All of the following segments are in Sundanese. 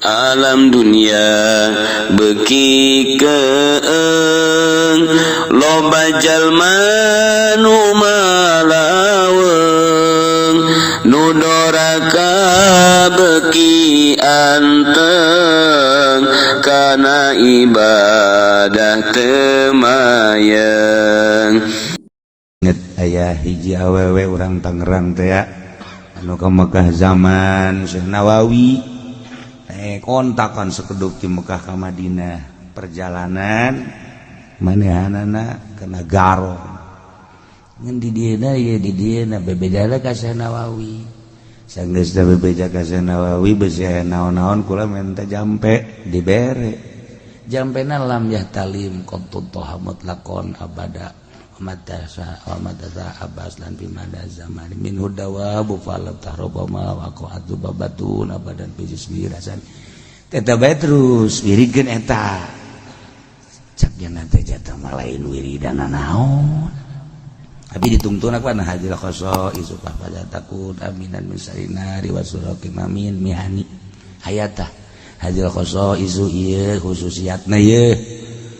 Alam dunia beki keeng, loba jalma nu malaweng, nu doraka beki anteng kana ibadah teu mayeng. Inget aya hiji awewe urang Tangerang teh ya, anu ka Mekah zaman Syekh Nawawi, kontakan sekeduk di Mekah ka Madinah, perjalanan manehanana kena garong ngan di dieuna ye, di dieuna bebejana ka Syekh Nawawi. Sanggeus bebeja ka Syekh Nawawi, beusi aya naon-naon, kula minta jampe, dibere jampena lam yahtalim qattu toha mutlaqon abada matasa wa matasa abbas lan bimada zaman min hudawa bufal tahrobama wa qatu babatun abadan fi jismi rasan eta bae. Terus wiridkeun eta, cak nya teh jatuh mah lain wiridana naon, tapi ditungtun aku ana hajil khoso isupah pada takut aminan min sarinari wa suraqi amin mihani hayata hajil khoso isu ieu khususiatna ieu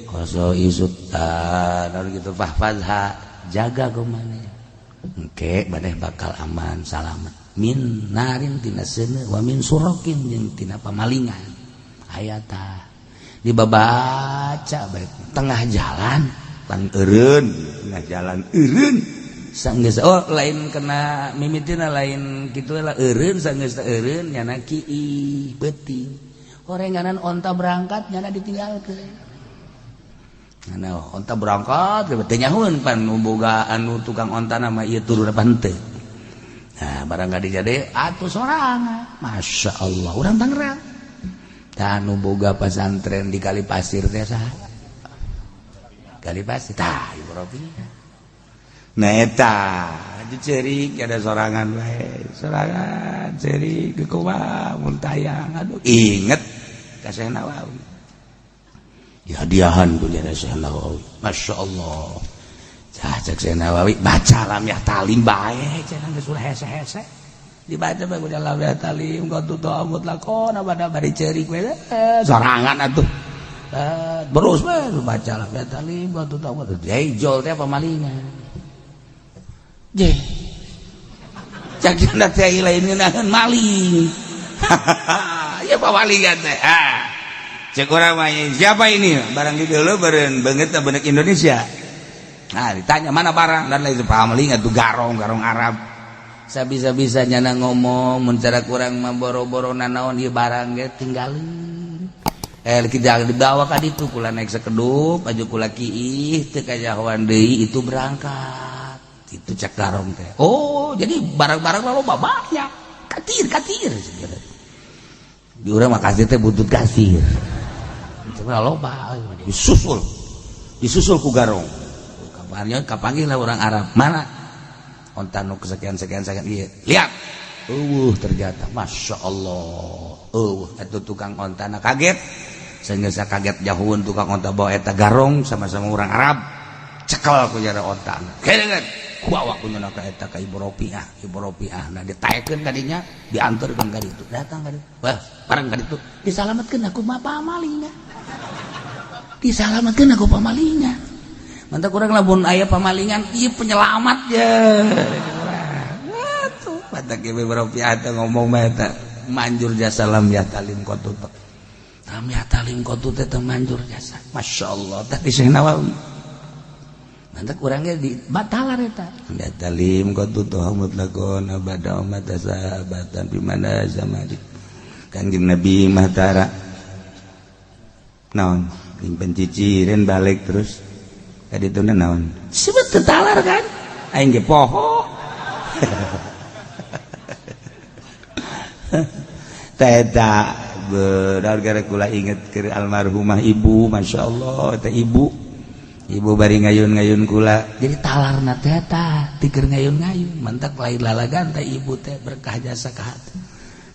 khoso isu ta gitu, fahfazha, jaga kumane engke maneh bakal aman salamet min narin tina seuneu wa min surokin jeung tina pamalingan. Hayata dibabaca bae, tengah jalan pan eureun, tengah jalan eureun sanggeus, oh lain kena mimitina lain kitu lah, eureun sanggeus eureun nyana kiih beuting horenganan onta berangkat, nyana ditinggalkeun. Nah, onta berangkat teu nyahueun pan nu boga anu tukang onta nama ieu turun apa henteu. Nah, barang gak dijade atuh sorangan. Masya Allah, urang Tangerang. Tah nu boga pasantren di Kali Pasir teh saha? Kali Pasir tah Ibu Rofi. Nah eta cerik ada sorangan bae, sorangan cerik kumaha mun tayang, aduh inget ka Syekh Nawawi. Dihadiahan ku jadi Syekh Nawawi. Masya Allah. Cah cek Syekh Nawawi, baca lam yahtalim bae cenah, geus ulah hese-hese. Dibaca bae ku lam yahtalim qad ta'amut lakon abada bari ceurik we sorangan atuh. Terus we baca lam yahtalim qad ta'amut. Jol teh pamalingan. Je. Cak cenah teh lain ngeunaheun maling. Ya pamalingan teh. Ah. Cek urang mah, siapa ini? Barang di dulu beureun beungeut beungeut Indonesia. Nah, ditanya mana barang dan lain pamaling atuh garong garong Arab. Sabisa-bisa nyana ngomong mun cara kurang mah boro-boro nanaon ieu barang ge tinggalin. Eh kita dibawa ka ditu, kula naik sekedup aju kula kiih teu kajahoan deui itu berangkat. Itu cek garong teh. Oh, jadi barang-barang loba banyak. Katir katir. Di urang mah kasir teh butut kasir. Itu mah loba disusul. Disusul ku garong. Kabarnya kapanggih lah orang Arab. Mana? Onta nu kesekian sekian sekian ieu. Lihat. Eueuh ternyata Masya Allah. Eueuh atuh tukang ontana kaget. Sehingga saya kaget jauhun tukang onta bawa eta garong sama-sama orang Arab. Cekel ku jara onta. Kedengeun. Bawa ku nyana ka eta ka Ibu Ropiah, Ibu Ropiah. Nah ditaekeun kadinya, diantarkeun ka ditu. Datang ka ditu. Wah, barang ka ditu disalametkeun aku mah pamalingan. Disalametkeun aku pamalingan. Mantap kurang lamun aya pamalingan ieu penyelamat ya. Atuh, batak Ibu Ropiah teh ngomong mah eta manjur jasa lam yahtalim qatut. Lam yahtalim qatut teh manjur jasa. Masya Allah, tadi Syekh Nawawi. Mantap kurangnya di batalar eta. Yahtalim qatut mutlaqon abada mata sahabatan bimana zaman. Kanjeng Nabi Mahtara. Naon? Nyimpen ciciren balik terus. Tadi itu naon? Sebut tetalar kan? Aing ge poho. Teta benar gara kula inget ke almarhumah ibu, masya Allah, teh ibu. Ibu bari ngayun-ngayun kula jadi talarna teh eta tikeur ngayun-ngayun, mantak lain lalagan teh ibu teh berkah jasa ka hati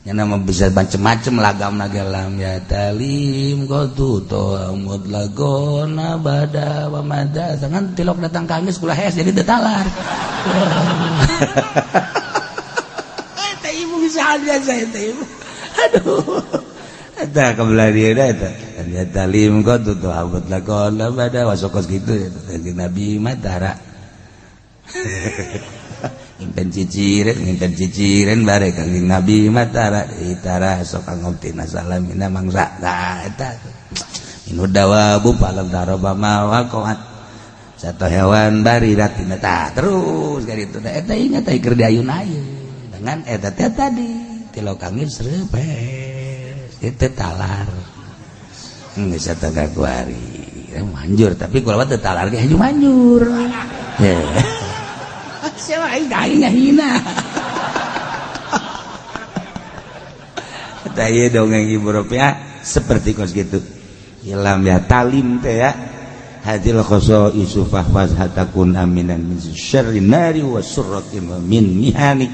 nya nama bisa macem-macem lagam nagalam yahtalim qatu to mutlaqon abada wa mada jangan tilok datang kangis kula hes jadi teu talar. Teh ibu bisa biasa teh ibu, aduh. Eta kebelah dia dah eta. Ternyata lim kau tuh tuh abad lakon pada wasokos gitu ya. Nabi mah tara. Impen ciciren bare Kangjeng Nabi mah tara tara sok ngomtina salamina mangsa. Nah eta. Inu dawabu palam taroba ma waqa'at. Satu hewan bari ratina tah terus ka ditu. Eta ingat teh keur diayun-ayun. Dengan eta teh tadi tilok angin srepes. Itu talar. Geus eta kuari. Manjur tapi kula mah teu talar ge haju manjur. Siapa aing aing ngahina. Eta ieu dongeng Ibu Ropiah seperti kos gitu. Ilam ya talim teh ya. Hadil khoso isufah fazhatakun aminan min syarri nari wa surrati wa min mihani.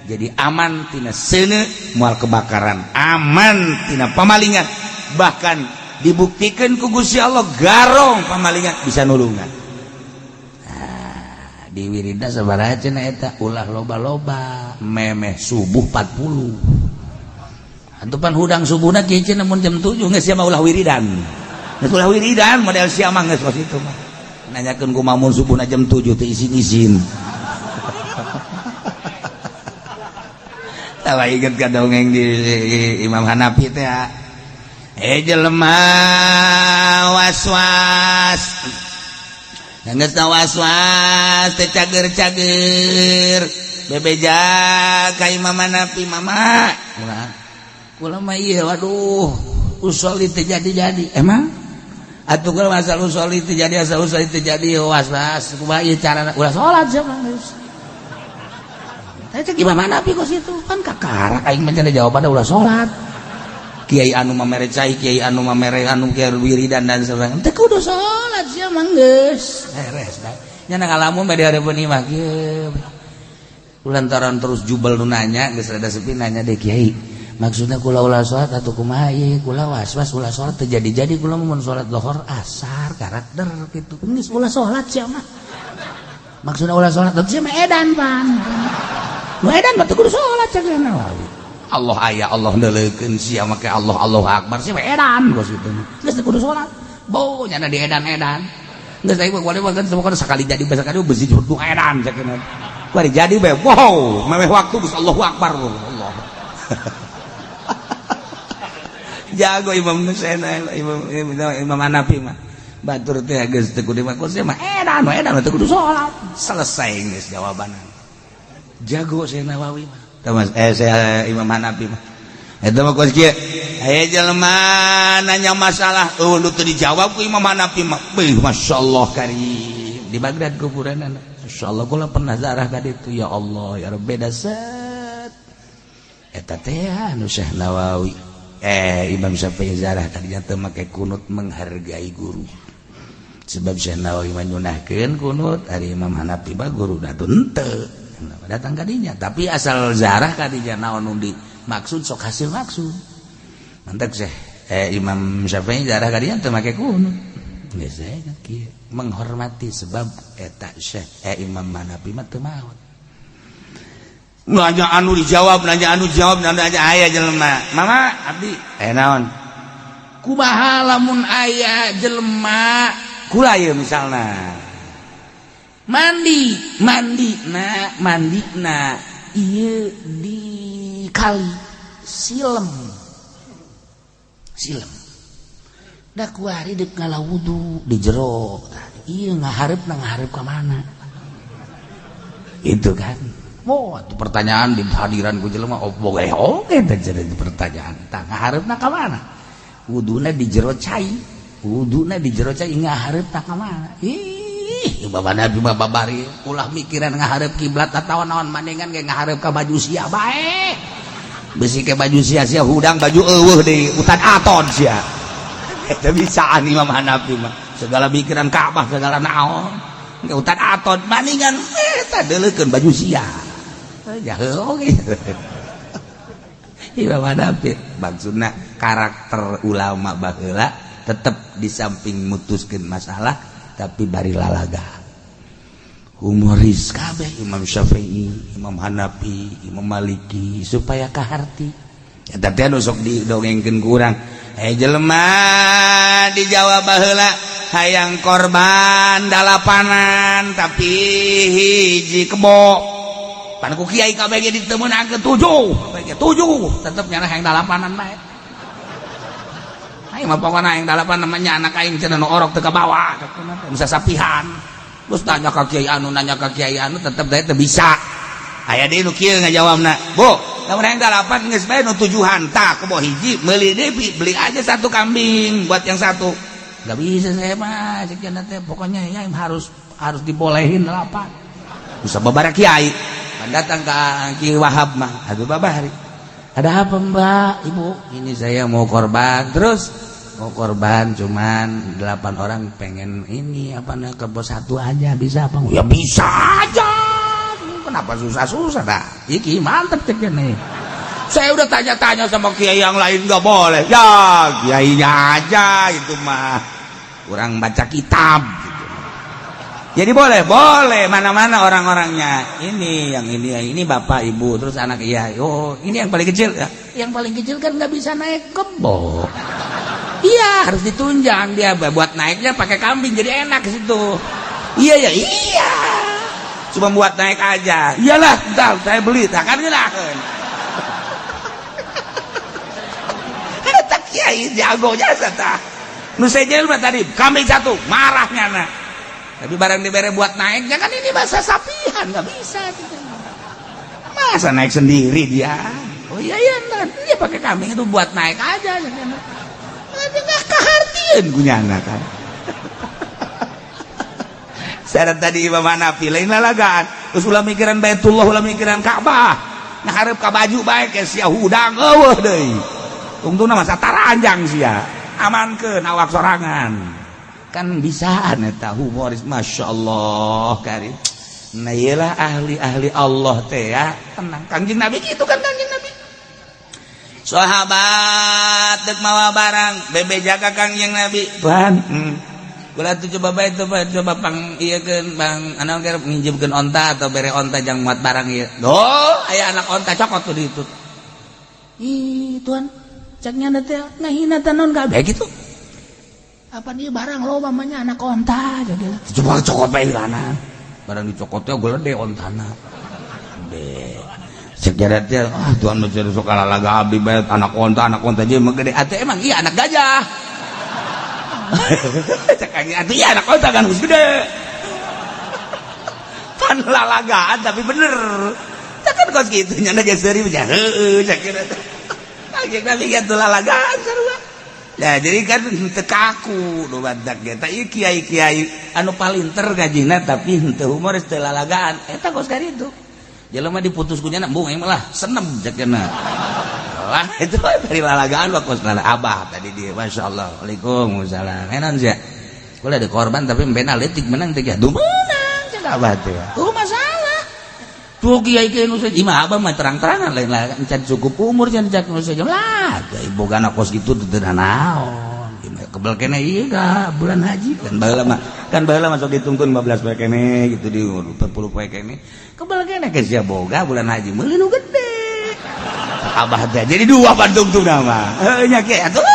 Jadi aman tina seuneu moal kebakaran, aman tina pamalingan. Bahkan dibuktikan ku Gusti Allah garong pamalingan bisa nulungan. Di wirida sabaraha cenah eta ulah loba-loba memeh subuh 40 antupan hudang subuhna kieu cenah mun jam 7 geus sia mah ulah wiridan geus ulah wiridan model sia mah geus kos itu mah nanyakeun kumaha mun subuhna jam 7 teu isin-isin. Tah inget ka dongeng di Imam Hanafi teh jelema was-was geus was-was teh cager-cager bebeja ka Imam Hanafi mama kula mah ieu waduh usolli teh jadi-jadi emang atuh kula asal usolli teh jadi asal usolli teh jadi was-was kumaha ieu carana ulah salat sia mah geus teh cek Imam Hanafi kos itu kan kakarak aing mah cenah jawabanna ulah salat. Kiai anu mamere cai, kiai anu mamere anu kiai wiridan dan sebagainya. Teu kudu salat sia mah geus. Beres bae. Nya ngalamun bae di hareupeun imah kieu. Lantaran terus jubel nu nanya geus rada sepi nanya deh kiai. Maksudna kula ulah salat atuh kumaha ieu? Kula was-was ulah salat teu jadi-jadi kula mun salat lohor asar karakter kitu. Geus ulah salat sia mah. Maksudna ulah salat atuh sia mah edan pan. Nu edan mah teu kudu salat cek Nawawi. Allah aya Allah neuleukeun sia make Allah Allahu Akbar sia mah edan kos kitu. Geus teu kudu salat. Bo nyana di edan-edan. Geus aing mah kan semua sekali jadi besok kali besi kudu edan cek. Bari jadi bae wow, memeh waktu geus Allahu Akbar Allah. Jago Imam Nusena Imam Hanafi mah. Batur teh geus teu kudu mah kos mah edan edan teu kudu salat. Selesai geus jawabanna. Jago Syekh Nawawi mah. Mas, saya Imam Hanafi mah. Eta mah kos kieu. Aya jelema nanya masalah, eueuh nu teu dijawab ku Imam Hanafi mah. Beuh masyaallah karim. Di Baghdad kuburanna. Masyaallah kula pernah zarah ka ditu ya Allah ya Rabb beda set. Eta teh anu Syekh Nawawi. Imam Syafi'i zarah tadinya teu make kunut menghargai guru. Sebab Syekh Nawawi mah nyunahkeun kunut, ari Imam Hanafi mah guru da henteu. Datang kadinya tapi asal zarah kadinya naon nu dimaksud sok hasil maksud mantak seh Imam Syafi'i zarah kadinya teu make kunut geus kieu menghormati sebab eta Syekh Imam Hanafi mah teu maot nanya anu dijawab nanya anu jawab nanya aya jelema mama abdi naon kumaha lamun aya jelema kula ieu misalna mandi mandi na mandi na ieu di kali silem silem da kuari deuk ngala wudu di jero ieu ngahareup na ngahareup ka mana itu kan oh itu pertanyaan di hadiran ku jelema oh boga oge teh jadi pertanyaan tah ngahareupna ka mana wuduna di jero cai wuduna di jero cai ngahareup ta ka mana ih Bapak Nabi mah babari ulah mikiran ngahareup kiblat atawa naon maningan ge ngahareup ka baju sia bae besi ke baju sia sia hudang baju eueuh di hutan aton sia eta bisaan Imam Hanafi mah segala mikiran Ka'bah segala naon ke hutan aton maningan eta deuleukeun baju sia jahe oge Imam Hanafi maksudna karakter ulama baheula tetep di samping mutuskeun masalah tapi bari lalaga humoris kabeh Imam Syafi'i, Imam Hanafi, Imam Maliki supaya kaharti. Ya tapi anu sok didongengkeun ku urang. Jelema di Jawa baheula hayang korban dalapanan tapi hiji kebo pan ku kiai kabeh ge ditemeunangkeun tujuh KBG tujuh tetep nyana hayang dalapanan bae. Aing mah pokona hayang dalapan, namanya anak aing cenah nu orok teu kabawa bisa sapihan. Terus nanya ka kiai anu, nanya ka kiai anu, tetep teh teu bisa. Aya deui nu kieu ngajawabna, "Bu, lamun hayang dalapan geus bae nu tujuhan tah kebo hiji meuli deui, beli aja satu kambing buat yang satu." "Nggak bisa saya mah," cek teh, "pokoknya ya harus harus dibolehin delapan." Bisa babara kiai datang ke Ki Wahab mah, aduh, babari. "Ada apa, Mbak, Ibu?" "Ini saya mau korban, terus mau korban cuman delapan orang, pengen ini apa nih, kebo satu aja, bisa apa?" "Ya bisa aja, kenapa susah-susah dah." "Iki mantep," cek nih. "Saya udah tanya-tanya sama kiai yang lain, nggak boleh." "Ya kiainya aja itu mah kurang baca kitab gitu. Jadi boleh, boleh mana-mana orang-orangnya ini, yang ini, yang ini bapak ibu terus anak." "Iya." "Oh, ini yang paling kecil ya?" "Yang paling kecil kan nggak bisa naik kebo." "Iya, harus ditunjang dia buat naiknya pakai kambing, jadi enak ke situ." "Iya ya." "Iya, cuma buat naik aja." "Iyalah, bentar saya beli." Tak kan ngeunaheun. Eta kiai jago jasa tah. Nu sejen mah tadi kambing satu marahnya nah. Tapi barang dibere buat naiknya kan ini bahasa sapihan nggak bisa. Masa naik sendiri dia? "Oh iya iya, dia pakai kambing itu buat naik aja." Nggak kehartian kunyana kan. Syarat tadi Imam Hanafi lain lalagaan. Terus ulah mikiran Baitullah, ulah mikiran Ka'bah. Nah, hareup ka baju bae ke sia hudang eueuh deui. Tungtungna masa taranjang sia. Amankeun awak sorangan. Kan bisaan eta humoris, Masya Allah karim. Nah, iyalah ahli-ahli Allah teh ya. Tenang. Kangjeng Nabi gitu kan, Kangjeng Nabi. Sahabat dek mawa barang bebe jaga Kangjeng Nabi. "Tuhan, Kula tuh coba bae coba coba pang ieu keun bang anu keur nginjemkeun onta atau bere onta jang muat barang ieu." Oh, aya anak onta cokot tuh di itu. "Ih, Tuhan, ceknya teh ngahina teh naon kabeh gitu. Apa nih barang lo mamanya anak onta jadi." "Coba cokot bae lana." Barang dicokotnya gede ontana. Gede. Cek teh, "Ah, Tuhan mah sok lalaga abdi bae anak onta aja mah gede." "Atuh emang iya anak gajah." Cek atuh iya anak onta kan geus gede. Pan lalagaan tapi bener. Tak kan kos kitu nya geus seuri mah heueuh cek teh. Kangjeng Nabi kitu lalagaan sarua. Ya jadi kan teu kaku nu badak ge tah ieu kiai-kiai anu palinter ngajina tapi henteu humoris, teu lalagaan eta kos kitu. Jelema diputus ku nya embung aing mah lah senem cekna. Lah itu dari lalagaan mah kos lala abah tadi dia masyaallah. Waalaikumsalam. Enan sia. Kula ada korban tapi mbena leutik menang teh duh menang cek abah teh. Tuh masalah. Tuh kiai kiai nu sejen mah abah mah terang-terangan lain lah encan cukup umur can cak nu sejen lah boga anak kos gitu teu naon. Kebel kene ieu ka bulan haji kan baheula mah sok ditungtun 15 poe kene gitu di 40 poe kene. Kebel kene ke sia boga bulan haji meuli nu gede. Abah teh jadi dua pantungtungna mah. Heuh nya kieu atuh.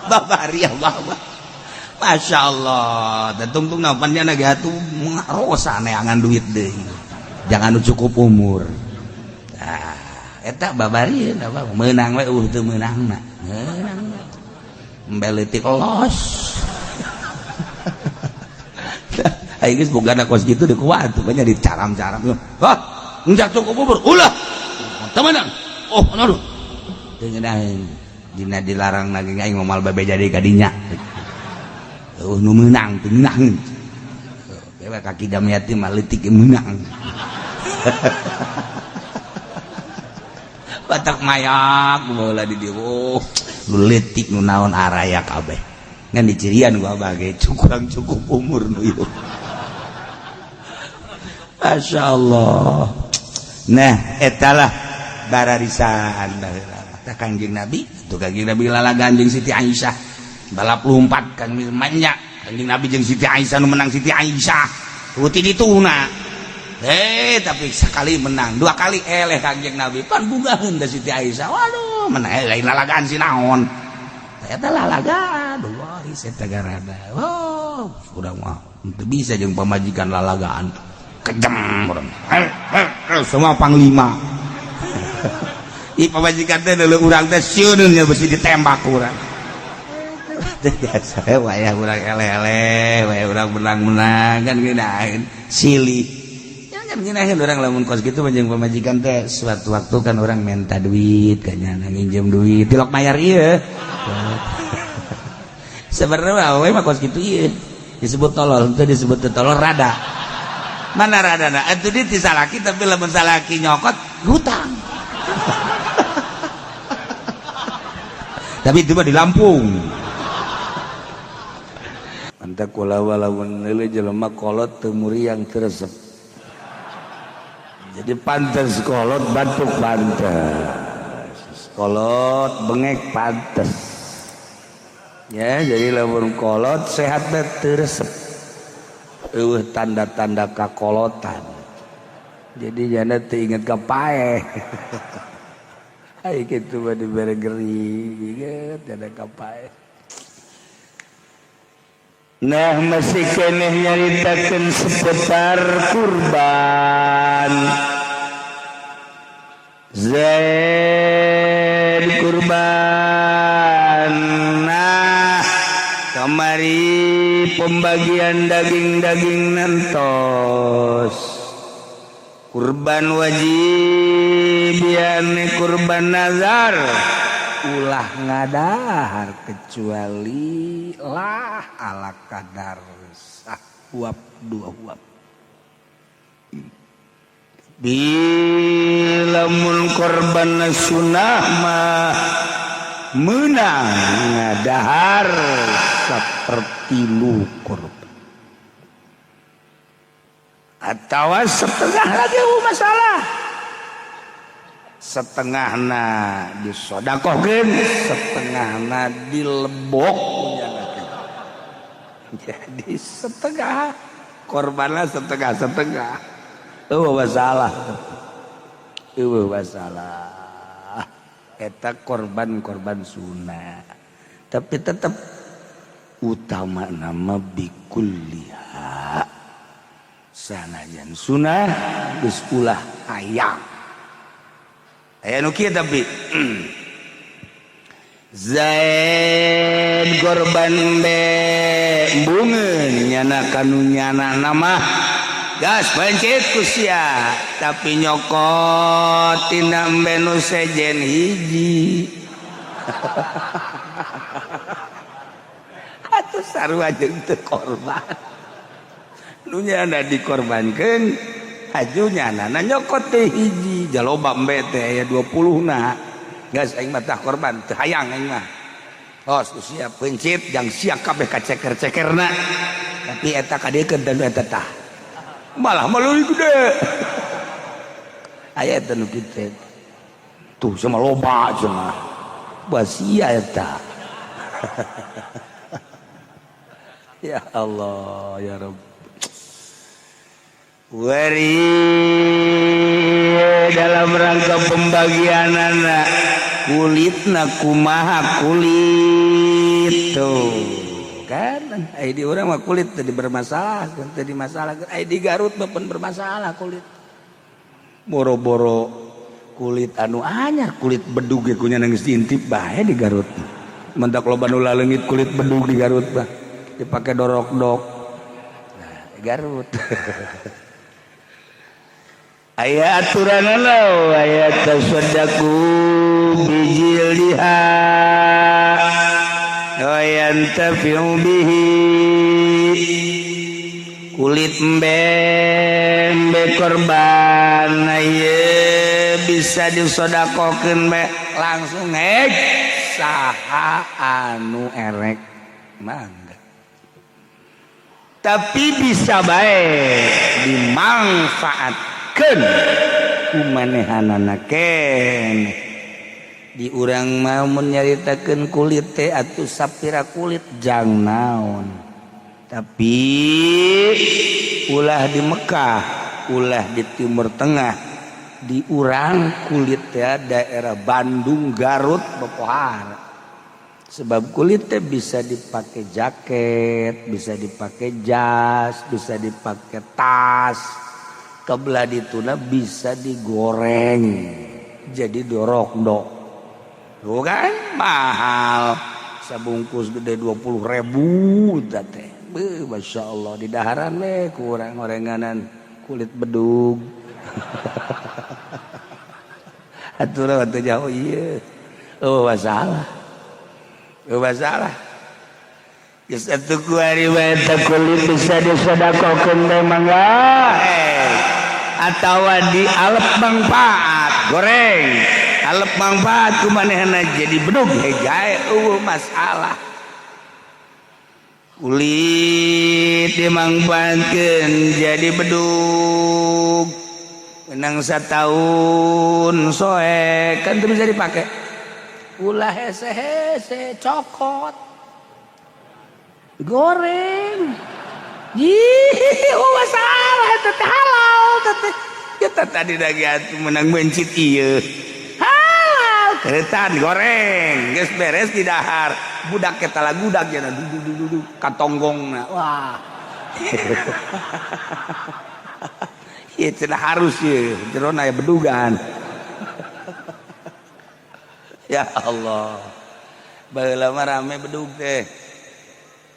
Babari abah mah. Masya Allah, dan tungtung napannya ge atuh rosa neangan duit deui. Jangan cukup umur. Nah, eta babari apa meunang we teu meunangna. Meunang. Embe leutik los. Aing geus boga kos kitu di kuat tuh banyak dicaram-caram. Hah, enggak cukup umur. Ulah. Teu meunang. Oh, aduh. Teu ngeunaheun. Dina dilarang lagi aing moal babe jadi kadinya. Oh, nu meunang teu ngeunaheun. Dewa kaki Damiati mah leutik meunang. Batak mayak baheula di dieu. Oh, nu leutik nu naon araya kabeh. Ngan dicirian gua abah ge kurang cukup umur nu ieu. Masya Allah. Nah, etalah bararisan baheula. Tah Kangjeng Nabi, tuh Kangjeng Nabi lalagan jeung Siti Aisyah. Balap lompat kan manya Kangjeng Nabi jeung Siti Aisyah, nu menang Siti Aisyah. Uti dituna. Tapi sekali menang, dua kali eleh Kangjeng Nabi. Pan bungaheun da Siti Aisyah. Waduh, Mana lain lalagaan si naon eta lalagaan. Wah, eta garada. Oh, urang mah teu bisa jeung pamajikan lalagaan, kejam urang semua panglima. Ih, pamajikan teh deuleu urang teh sieun nya, besi ditembak urang. Biasa wayah urang eleh-eleh, wayah urang menang-menang kan ngeunaheun silih ya kan ngeunaheun urang lamun kos kitu jeung pamajikan teh. Suatu waktu kan urang minta duit kayaknya, nginjem duit tilok mayar ieu. Sebenarnya we mah kos kitu ieu disebut tolol itu, disebut tolol rada mana rada. Nah, itu di salaki, tapi lamun salaki nyokot hutang. Tapi itu mah di Lampung. Mantap kula walaupun nilai jelema kolot teu muriang, teu resep. Jadi pantes kolot batuk, pantes kolot bengek, pantes ya. Jadi lamun kolot sehat teh teu resep, eueuh tanda-tanda kakolotan, jadi jana teu inget ka paeh. Ai kitu mah dibere gering inget jana ka paeh. Nah, masih keneh nyaritakeun seputar kurban. Zaid kurban. Nah, kamari pembagian daging-daging nantos. Kurban wajib yani kurban nazar ulah ngadahar kecuali lah ala kadar sahuap dua huap. Bila mun korban sunah mah menang ngadahar seperti korban atau setengah lagi masalah, setengahna disodakohkeun, setengahna dilebok. Jadi setengah korbanlah, setengah setengah. Eueuh masalah, eueuh masalah eta korban-korban sunnah. Tapi tetap utama nama bikulliha, sanajan sunnah geus ulah hayang. Aya nu kieu, tapi Zaid korban be embungeun nyana kanu nyana nama gas pencet ku sia, tapi nyokot tina embe nu sejen hiji. Atuh sarua jeung teu korban. Nu nyana dikorbankeun haju, nyana na nyokot teh hiji. Jaloba embe teh aya 20 na, gas aing mah tah korban teu hayang aing mah. Tos usia pencit jang sia kabeh kaceker-cekerna, tapi eta kadiekeun dan eta tah malah malu gede. Aya eta nu kitu tuh sama loba cenah basia eta. Ya Allah ya Rabb. Wari dalam rangka pembagian anak kulitna kumaha kulit tuh kan ai di urang mah kulit tadi bermasalah, tadi masalah. Ai di Garut mah pun bermasalah kulit, boro-boro kulit anu anyar, kulit bedug ge kunya nangis diintip bae di Garut. Mentak loba nu laleungit kulit bedug di Garut mah dipake dorok-dok. Nah, Garut aya aturan aya tasaddaqu bijildiha wa yantafi'u bihi. Kulit embe embe korban ieu bisa disodakokeun be langsung hek saha anu erek mangga, tapi bisa bae dimanfaatkeun ku manehanana keneh. Di urang mah mun nyaritakeun kulit teh atuh sapira kulit jang naon, tapi ulah di Mekah, ulah di Timur Tengah. Di urang kulit ya, daerah Bandung, Garut bepohara, sebab kulit teh bisa dipakai jaket, bisa dipakai jas, bisa dipakai tas. Kebelah dituna bisa digoreng jadi dorokdok. Tuh kan mahal, sabungkus gede 20.000 teh. Beuh, Masya Allah, di daharan we kurang gorenganan kulit bedug. Atuh teu jauh ieu. Oh, masalah. Oh, masalah. Geus atuh kuari bae kulit bisa disodakohkeun teh mangga. Atawa dialep manfaat, goreng. Alep manfaat ku manehna jadi bedug hegae, euweuh masalah. Kulit dimangfaatkeun jadi bedug. Menang setahun soek kan itu bisa dipakai. Ulah hese-hese, cokot. Goreng. Ih, oh masalah eta teh, halal teh. Kita tadi lagi atuh menang mencit ieu. Halal, keretan goreng, geus beres di dahar. Budak eta lagudak cenah du du du du katonggongna. Wah. Ieu cenah harus ieu, jerona aya bedugan. Ya Allah. Baheula mah rame bedug teh.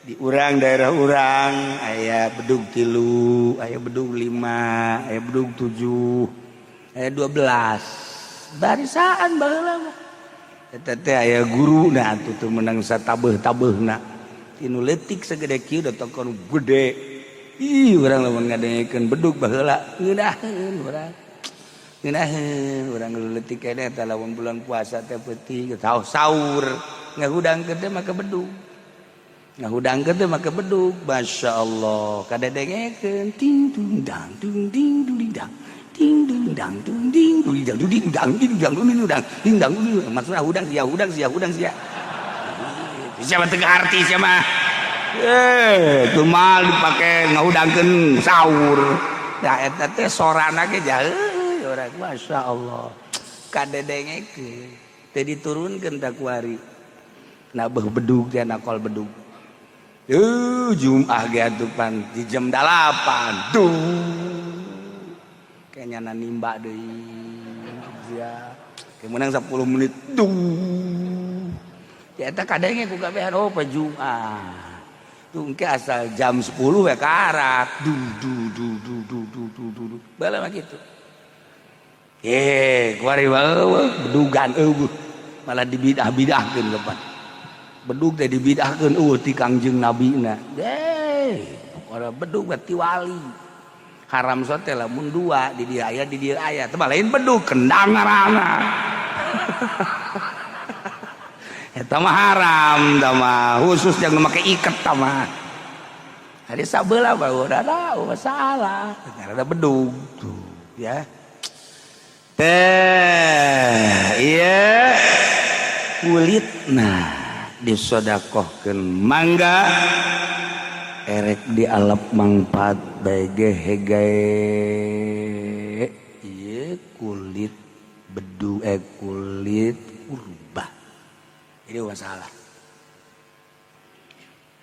Di urang, daerah urang aya bedug 3, aya bedug 5, aya bedug 7, aya 12. Barisaan baheula mah. Eta teh aya guru nah atuh teu meunang satabeuh-tabeuhna. Tinu leutik sagede kieu datangkeun gede. Ih, urang lamun ngadengekeun bedug baheula ngeunaheun urang. Ngeunaheun urang leutik keneh eta lamun bulan puasa teh peuting sahur ngahudangkeun teh make bedug. Ngahudangkeun teh make bedug, Masya Allah, kadedengekeun ting dung dang dung ding dung dang ting dung dang dung ding dung dang dung ding dang ding dang dung dang ding dang dung. Maksudna hudang sia, hudang sia, hudang sia. Siapa teu ngarti sia mah. Tuh mal dipake ngahudangkeun sahur. Ya eta teh sorana ge jauh urang, Masya Allah. Kadedengekeun teh diturunkeun ta kuari. Nah beuh bedug teh nakol bedug. Jum'ah ge atuh pan di jam 8. Duh. Kayaknya nimba deui. Ya. Kayak menang 10 menit. Duh. Ya eta kadenge ku kabehan, oh pa Jum'ah. Tuh engke asal jam 10 we karak. Du du du du du du du du. Du. Bala mah kitu. Eh, kuari bae bedugan eueuh. Malah dibidah-bidahkeun kapan. Bedug teh dibidahkeun eueuh ti Kangjeng Nabi na. Deh, ora bedug berarti wali. Haram sote lamun dua di dia aya, di dia aya. Teh lain bedug, kendang ngaranna. Eta mah haram tah mah, khusus yang make iket tah mah. Hari sabelah mah udah ada masalah. Karena bedug tuh ya. Teh, iya kulit nah disodakohkeun mangga, erek dialap mangfaat bae ge hegae. Ieu kulit bedu, kulit kurban ini masalah.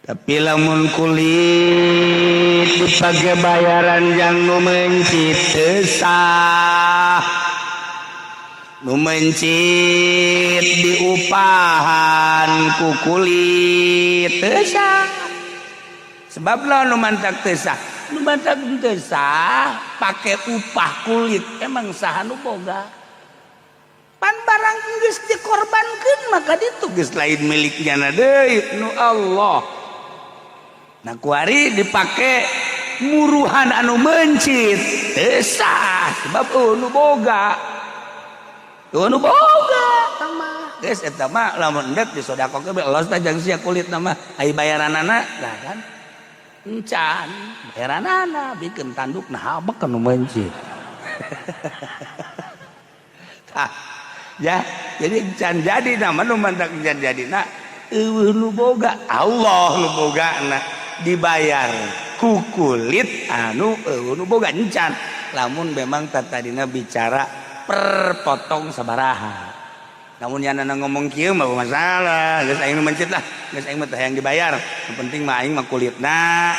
Tapi lamun kulit dipakai bayaran yang nu mencit teu sah, nu mencit diupahan ku kulit teu sah. Sebab lo nu mantak teu sah, nu mantak teu sah pake upah kulit, emang saha nu boga? Pan barang geus dikorbankeun maka ditu geus lain miliknya na deui, nu Allah. Nah kuari dipake muruhan anu mencit teu sah, sebab oh, nu boga, oh, nu boga mah geus eta mah lamun endek disodakohkeun bae los tah jang sia kulit mah. Ai bayaranana lah kan encan bayaranana, bikin tanduk nah habek nu mencit. Tah ya, jadi encan jadi nama nu mantak encan jadi nah eueuh nu boga, Allah nu boga. Nah dibayar ku kulit anu eueuh nu boga encan, lamun memang tadina bicara. per potong sabaraha. Namun yang ngomong kieu mah masalah, geus aing mencit lah, geus aing mah teh yang dibayar. Yang penting mah aing mah kulitna,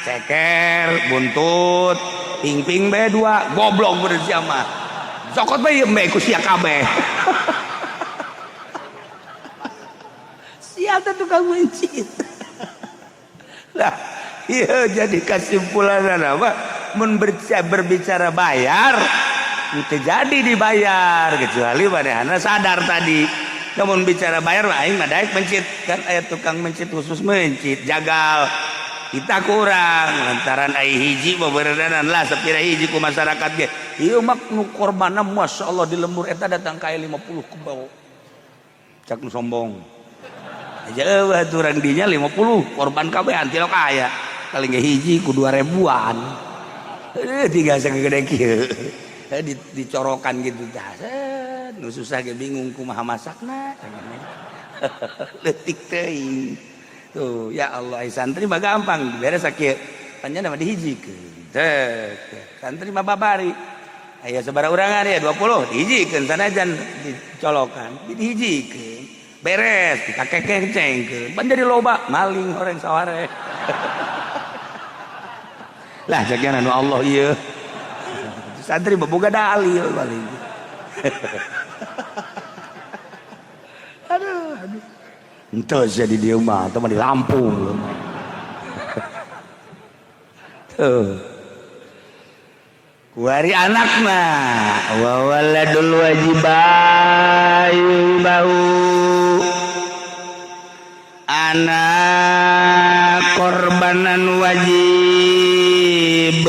ceker, buntut, ping-ping bae dua, goblok bener sia mah. Cokot bae ieu mbe ku sia kabeh. Sia teh tukang mencit. Lah, iya jadi kesimpulan apa? Mun berbicara bayar, itu jadi dibayar kecuali manehna sadar tadi. Namun bicara bayar mah aing mah daek mencit kan aya tukang mencit khusus mencit jagal. Kita kurang lantaran ai hiji beberedanan lah sapira hiji ku masyarakat ge. Ieu mah nu korbanna masyaallah di lembur eta datang ka 50 kebau. Cak nu sombong. Aja eueuh urang dinya 50 korban kabeh antilok aya. Paling ge hiji ku 2000-an. Tiga sagede kieu. Dicorokan gitu tah. Nu susah ge bingung kumaha masakna. Leutik teuing. Tuh, ya Allah, ai santri mah gampang beres sakieu. Panjang mah dihijikeun. Teh, santri mah babari. Aya sabaraha urangan ya 20 dihijikeun sanajan dicolokan, dihijikeun. Beres dikakekengcengkeun. Ban jadi loba maling horeng saware. Lah jagian anu Allah ieu. Santri boga dalil paling. Aduh, aduh. Entah jadi di rumah atau di Lampung. Tuh. Kuari anakna wa waladul wajibayu bau. Anak korbanan wajib.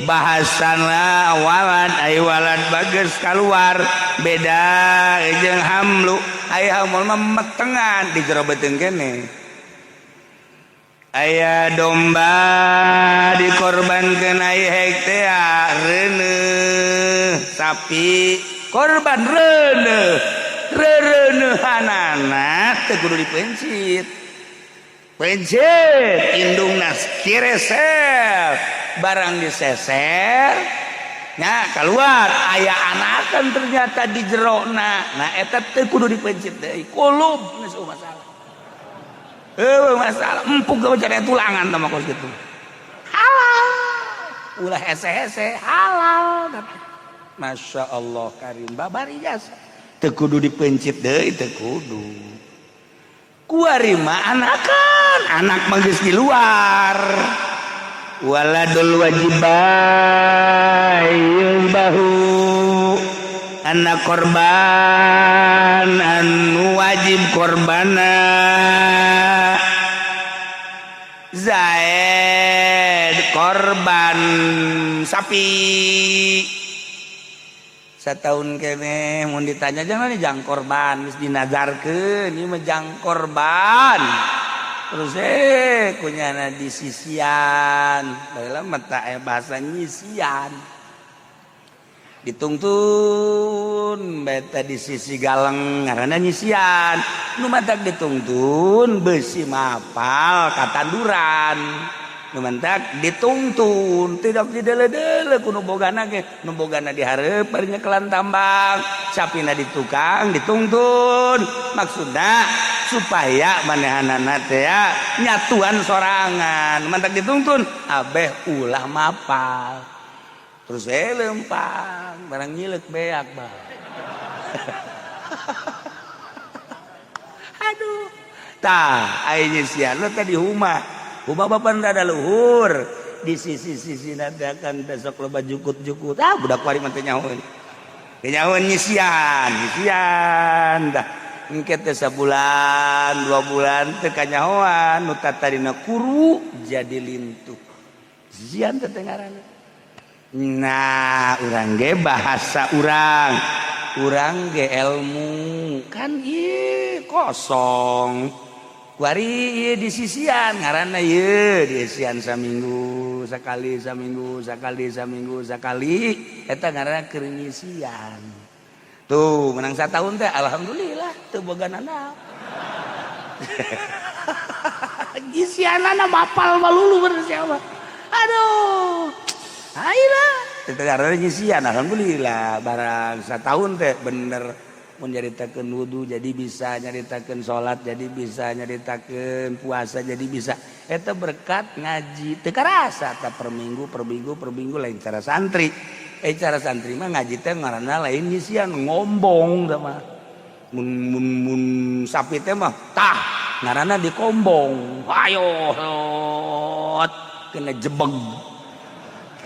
Bahasana walad ay walad bagus keluar beda jeung hamlu ay hamul mah metengan di jero beuteung kene aya domba dikorbankeun ai hek teh reuneuh sapi korban reuneuh reureunehanana teu kudu dipencit pencit indungna kireser barang diseser nya keluar aya anakan ternyata di jerona. Nah eta teu kudu dipencit deui kulub geus masalah. Heueuh masalah empuk ge cari tulangan tah mah kos kitu. Halal ulah hese-hese halal tapi Masya Allah karim babari jasa teu kudu dipencit deui teu kudu. Kuari mah anakan anak mah geus di luar. Waladul wajibayul bahu anak korban anu wajib korbana Zaid korban sapi setahun kene mun ditanya jangan jang korban geus dinazarkeun ieu mah jang korban. Terus kunyana di sisian baheula mah tah aya bahasa nyisian ditungtun beta di sisi galeng ngaranna nyisian nu matak ditungtun besi mapal katanduran nu mantak ditungtun tidak didele-dele ku nu bogana ge nu bogana dihareup bari nyekelan tambang sapina di tukang ditungtun maksudna supaya manehanana teh nyatuan sorangan mantak ditungtun abeh ulah mapal terus lempang barang nyilek beak bah. Aduh tah aya nyisian teh di huma huma bapan rada luhur di sisi-sisi nanti akan besok loba jukut-jukut ah budak wari mah teh nyahoeun nyahoeun nyisian nyisian dah engke teh sabulan 2 bulan teh kanyahoan nu tatadina kuru jadi lintuh zian teh ngaranna. Nah urang ge bahasa urang urang ge ilmu kan ieu kosong kuari ieu di sisian ngaranna ieu di sisian saminggu sakali saminggu sakali saminggu sakali eta ngaranna keur nyisian. Tuh menang satahun teh alhamdulillah teu boga nanaon. Nyisianana mapal malulu bener siapa. Aduh. Ayolah. Eta karena nyisian, alhamdulillah barang satahun teh bener mun nyaritakeun wudu jadi bisa, nyaritakeun salat jadi bisa, nyaritakeun puasa jadi bisa. Eta berkat ngaji teu karasa ta per minggu per minggu per minggu. Lain cara santri, cara santri mah ngaji teh ngaranna lain nyisian, ngombong tah mah. Mun mun mun sapi teh mah tah ngaranna dikombong, ayo hot kena jebeg,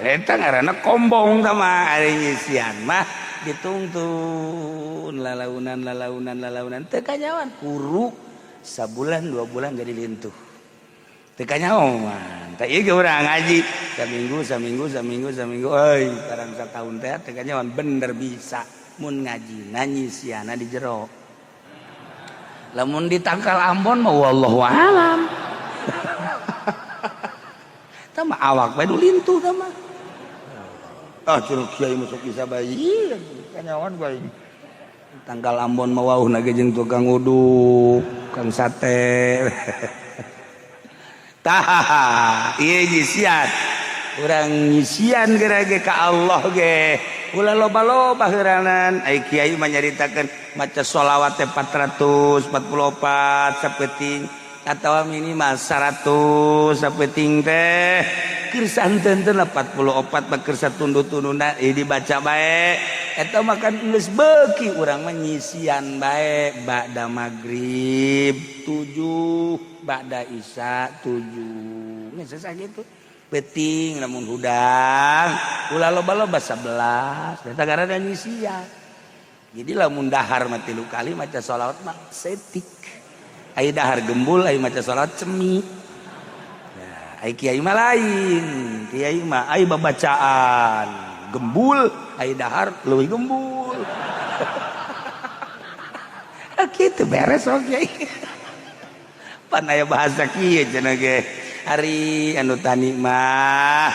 eta ngaranna kombong tah mah. Ari nyisian mah ditungtun lalaunan lalaunan lalaunan, teu kanyawan kuru sabulan 2 bulan jadi lintuh, teu kanyawan. Tah, ieu ge urang ngaji saminggu saminggu saminggu saminggu, euy, barang satahun teh teu kanyawan bener bisa mun ngaji nyisiana di jero. Lamun di tangkal Ambon mah wallahu alam. Tah mah awak bae nu lintuh tah mah. Ah, curug kiai masuk bisa bayi kanyawan gua ini. Tangkal Ambon mah wauh na ge jeung tukang uduk, tukang sate. Tah, ieu nyisian. Urang nyisian geura ge ka Allah ge. Ulah loba-loba heuranan. Ai kiai mah nyaritakeun maca sholawat teh 444 sapeting atawa minimal 100 sapeting teh. Keur santeun 44 mah keur satunduh-tunduna dibaca bae. Eta mah kan geus beuki, urang mah nyisian bae ba'da magrib 7, ba'da isya 7. Geus sakitu. Peting lamun hudang ulah loba-loba 11, eta gara nyisian. Jadi lamun dahar mah 3 kali maca sholawat mah setik. Ai dahar gembul, ai maca sholawat cemi. Ya, ai kiai mah lain. Kiai mah ai babacaan gembul, ai dahar leuwih gembul. Kitu beres oh kiai. Pan aya bahasa kieu cenah ge. Ari anu tani mah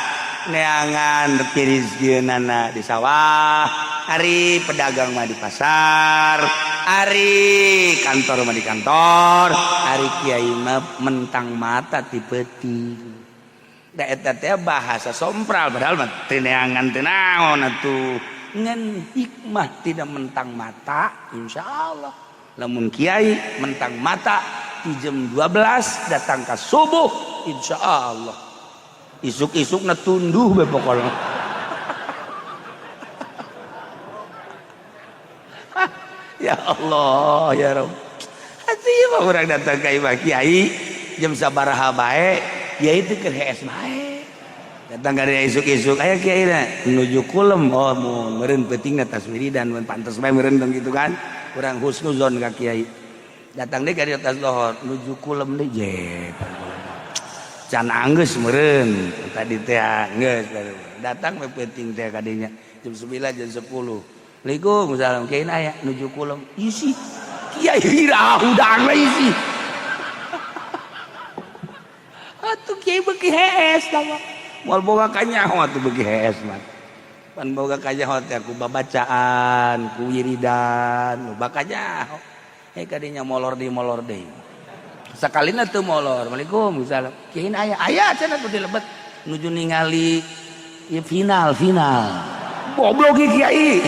neangan rezekina di sawah, ari pedagang mah di pasar, ari kantor mah di kantor, ari kiai mah mentang mata ti peuting. Da eta teh bahasa sompral, padahal mah teu neangan teu naon atuh. Ngan hikmah tidak mentang mata, insyaallah lamun kiai mentang mata di jam 12 datang ke subuh, insya Allah isuk-isuk na tunduh be pokoknya. Ya Allah ya Rob, hati mah urang datang ka imah kiai jam sabaraha bae, kiai teh keur hees bae. Datang ka isuk-isuk, aya kiai na menuju kulem, oh mun meureun peutingna tas wiridan, mun pantes bae meureun gitu kan. Urang husnuzon ka kiai, datang deh ka di atas lohor nuju kulem deh, je can anggeus meureun tadi teh, geus datang we peuting teh kadinya jam 9 jam 10. Waalaikumsalam, kiai aya nuju kulem isi kiai hira hudang we isi atuh kiai beuki hees tah mah, moal boga kanyaho atuh beuki hees mah. Pan boga kanyaho teh ku babacaan, ku wiridan, loba kanyaho. Kadinya molor di molor deui. Sakalina teu molor. Waalaikumsalam. Kiai aya aya cenah tuh di lebet nuju ningali ieu final final. Goblok kiai.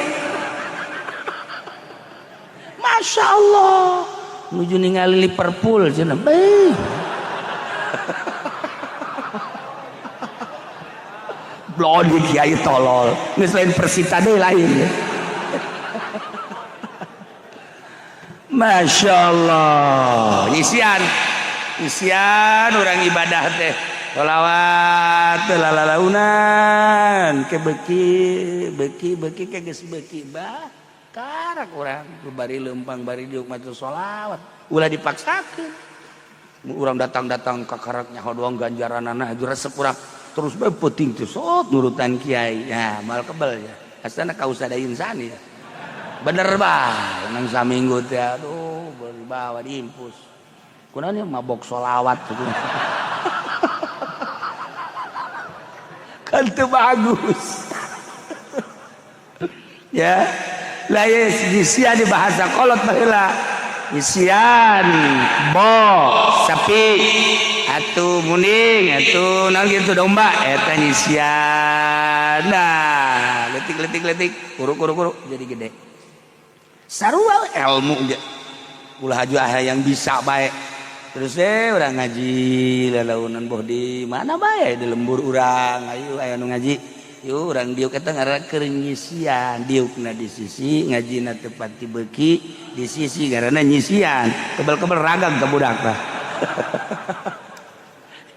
Masya Allah. Nuju ningali Liverpool cenah. Beuh. Blon kiai tolol. Geus lain Persita deui lain. Masya Allah, nyisian nyisian orang ibadah teh sholawat lalalaunan ke beki beki beki ke geus beki bah karak urang bari leumpang bari diuk maca sholawat, ulah dipaksakeun. Urang datang-datang ka karak nyaho doang ganjaranana resep urang terus bae peuting teh sok nurutan kiai ya mal kebel ya asana kausada insani ya. Bener bah nang saminggu teh aduh bawa diimpus kunaon mabok sholawat tuh. Kan teu bagus. Ya lah ye nyisian di bahasa kolot baheula nyisian bo sapi atuh muning atuh naon kitu domba eta nyisian. Nah, letik letik letik, kuru kuru kuru jadi gede. Sarua ilmu ge. Ulah aju yang bisa bae. Terus urang ngaji lalaunan boh di mana bae di lembur urang, ayo aya nu ngaji. Yuk urang diuk eta ngaranna keur nyisian, diukna di sisi ngajina teu pati beuki, di sisi ngaranna nyisian. Kebel-kebel ragag ka budak tah.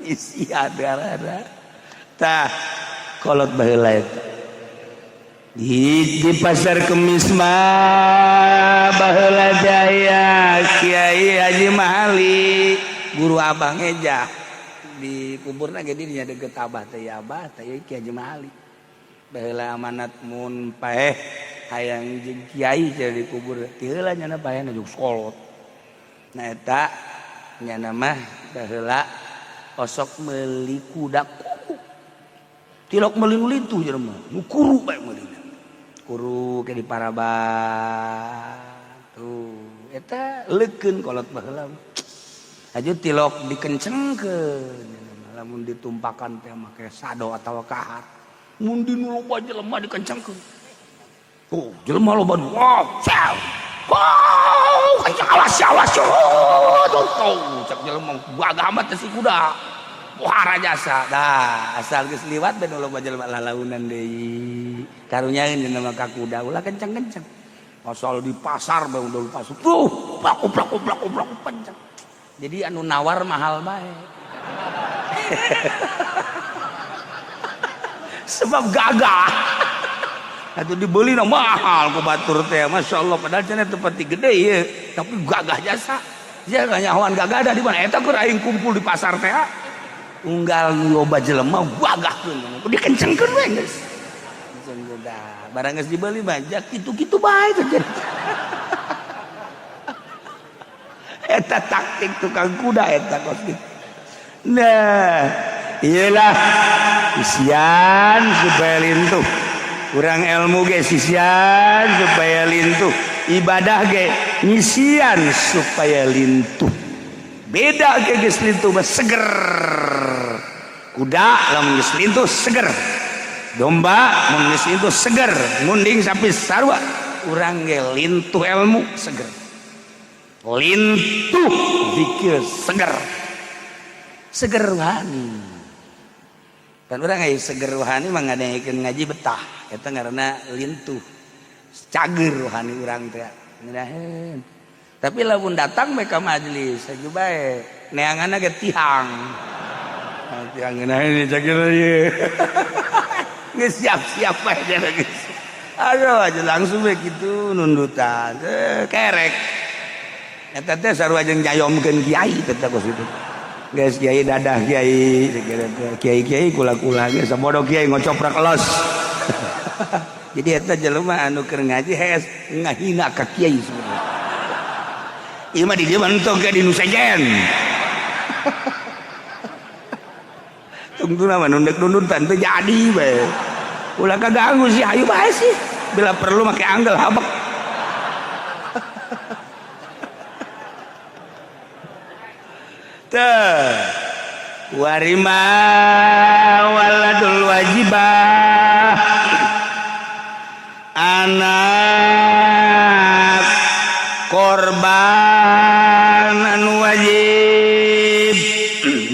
Nyisian ngaranna. Tah kolot baheula eta. Di pasar Kemis mah baheula jaya Kiai Haji Mahali guru abang eja di kuburna ge dinya deket abah teh ya abah teh Kiai Haji Mahali baheula amanat mun paeh hayang jeung kiai cenah di kubur ti heula nyana paehna jeung kolot. Nah eta nyana mah baheula osok meuli kuda kuru tilok meuli nu lintuh jelema nu kuru bae meulina kuru ke di paraban tuh eta leukeun kolot baheula aju tilok dikencengkeun lamun ditumpakan teh make sado atawa kahar mun di nu loba jelema dikencengkeun tuh jelema loba wow wow kenceng awas awas tuh tuh cek jelema gagah amat teh si kuda wah jasa dah asal geus liwat ben loba jelema lalaunan deui karunyaeun jelema ka kuda ulah kenceng-kenceng asal di pasar bae udah di pasar tuh plak plak plak plak kenceng jadi anu nawar mahal bae sebab gagah atuh dibeli na mahal ku batur teh masyaallah padahal cenah teu pati gede ye tapi gagah jasa ya nyahoan gagah da di mana eta keur aing kumpul di pasar teh unggal loba jelema gagahkeun dikencengkeun we geus dah barang geus dibeli mah kitu-kitu bae teh eta taktik tukang kuda eta kos kitu. Nah iyalah isian supaya lintuh kurang ilmu ge sisian supaya lintuh ibadah ge ngisian supaya lintuh beda ge geus lintuh mah seger kuda lamun geus lintuh seger domba mun geus lintuh seger ngunding sapi sarua urang ge lintuh ilmu seger lintuh zikir seger seger rohani kan urang aya seger rohani mah ngadengekeun ngaji betah eta ngaranna lintuh cager rohani urang teh ngeunaheun. Tapi lamun datang bae ka majelis aju bae neanganna ge tihang tiang ngeunaheun cager ieu geus siap-siap bae geus aduh aja langsung bae kitu nundutan kerek eta teh sarua jeung nyayomkeun kiai teh kos kitu geus kiai dadah kiai kiai-kiai kula-kula geus sabodo kiai ngocoprak los. Jadi eta jelema anu keur ngaji hees ngahina ka kiai sebenarnya ieu mah di dieu mah entong ke di nu sejen tungtuna mah nundek nundutan teu jadi bae ulah kaganggu sih hayu bae sih bila perlu make anggel habek. Teh warima waladul wajibah anak korban anu wajib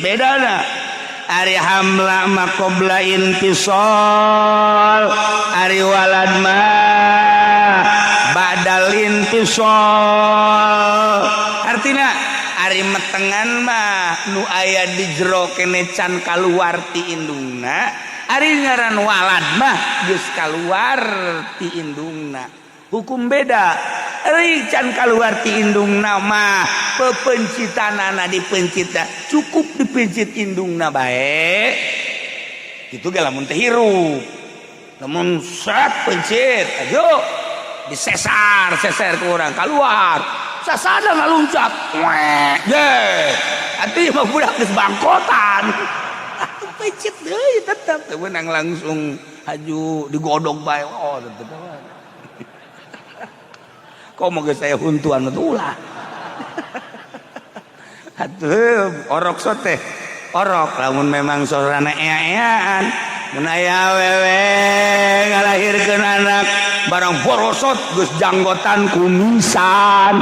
bedana ari hamla ma qabla intisal ari walad ma badal intisal artina ari metengan mah nu aya di jero kene can kaluar ti indungna ari ngaran walad mah geus kaluar ti indungna hukum beda ari can kaluar ti indungna mah pepencitanana dipencita cukup dipencit indungna bae kitu ge lamun teh hirup lamun set pencit ayo disesar seser ku urang kaluar sasada ngaluncat weh ye atuh mah budak geus bangkotan atuh pencit deui tetep teu meunang langsung haju digodog bae oh tetep kok mau geus saya huntuan mah ulah atuh orok sote orok lamun memang sorana ea-eaan Mun aya awewe ngalahirkeun anak barang borosot geus janggotan kumisan.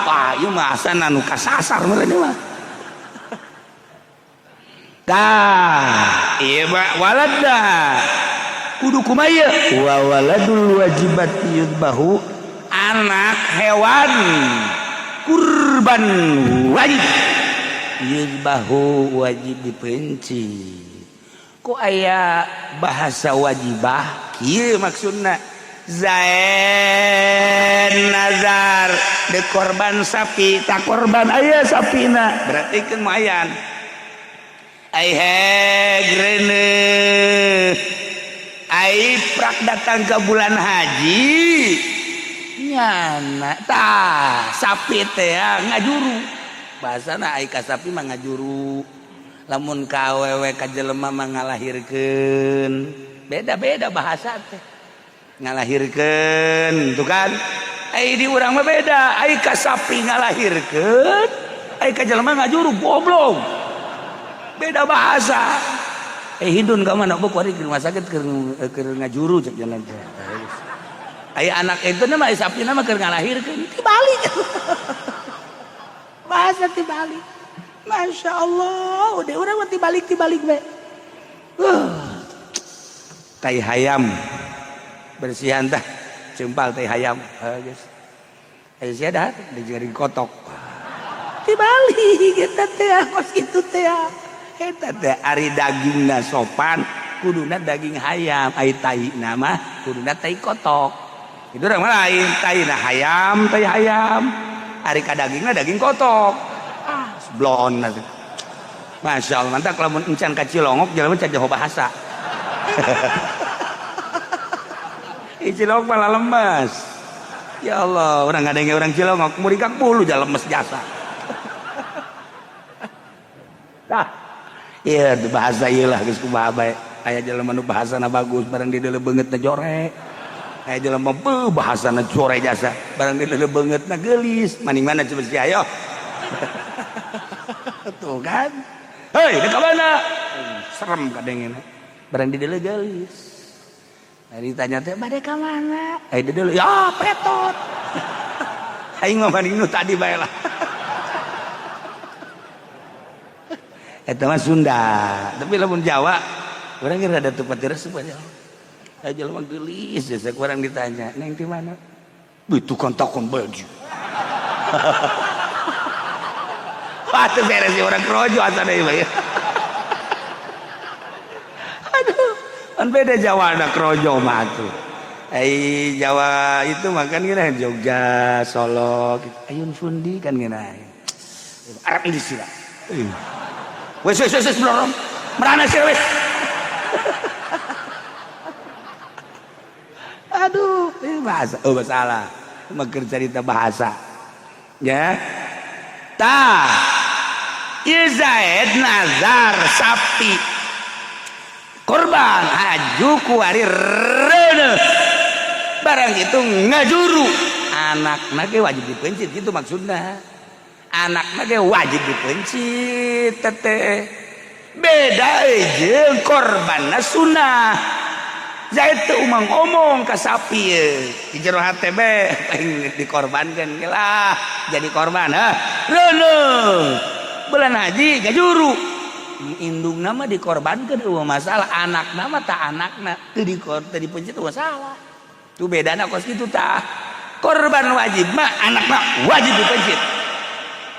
Wah, ieu mah asana nu kasasar meureun ieu mah. Tah, ieu mah walada. Kudu kumaha ieu? Wa waladul wajibat yudbahu, anak hewan kurban wajib yudbahu, wajib dipenci. Kok aya bahasa wajibah kieu maksudna? Zaid nazar de korban sapi, tak korban aya sapina, berarti kan mayan ai hegrene ai prak datang ke bulan haji nyana tah sapi teh ngajuru, bahasana ai ka sapi mah ngajuru, lamun ka awewe ka jelema mah ngalahirkeun, beda-beda bahasa teh ngalahirkeun tuh kan. Ai di urang mah beda, ai ka sapi ngalahirkeun, ai ka jelema ngajuru, goblok, beda bahasa. Hindun ka mana kuari ke rumah sakit keur ngajuru cek jalan teh. Ai anak itu mah sapi mah keur ngalahirkeun, tibalik bahasa, tibalik. Masya Allah, udah urang mah tibalik tibalik we. Tai hayam bersihan tah, cempal tai hayam, geus aya sia dah dijering kotok, tibalik eta teh kos kitu teh. Eta teh ari dagingna sopan kuduna daging hayam, ai taina mah kuduna tai kotok. Itu urang mah lain, taina hayam, tai hayam, ari ka dagingna daging kotok. Ah, blon. Masya Allah, mantap lamun encan ka Cilongok jelema can jauh bahasa. Cilongok malah lemes. Ya Allah, orang ngadenge orang Cilongok muringkak bulu jalan lemes jasa. Tah, iya bahasa ieu lah geus kumaha bae. Aya jelema nu bahasana bagus barang di deuleu beungeutna jore. Aya jelema beuh bahasana jore jasa, barang di deuleu beungeutna geulis. Maning mana coba si ayo. Tuh kan. Hei, deka mana? Serem kadengena. Barang di deuleu geulis. Ditanya teh bade ka mana? Eh deuleu ya petot. Aing mah banding nu tadi bae lah. Eta mah Sunda, tapi lamun Jawa urang ge rada teu pati resep aja. Aya jelema geulis jasa ku urang ditanya, "Neng di mana?" Itu kan takon baju. Wah, teu beres urang krojo asana ieu mah. Aduh, kan beda Jawa ada krojo mah tuh. Ai Jawa itu makan gini Jogja, Solo, gitu. Ayun fundi kan gini. Arab ini sih lah. Wes wes wes belum. Merana sih wes. Aduh, ini bahasa. Oh, masalah. Maker cerita bahasa. Ya. Tah. Zaid nazar sapi korban haju kuari reuneuh barang itu ngajuru anakna ge wajib dipencit gitu maksudna, anakna ge wajib dipencit teteh beda jeung korbanna sunah. Zaid teu umang omong ka sapi di jero hate be aing dikorbankeun lah jadi korban heuh reuneuh bulan haji ngajuru indung nama dikorbankan eueuh masalah, anak nama tak anakna teu dipencet eueuh masalah. Tuh bedana kos kitu tah. Korban wajib mah anak mah wajib dipencet,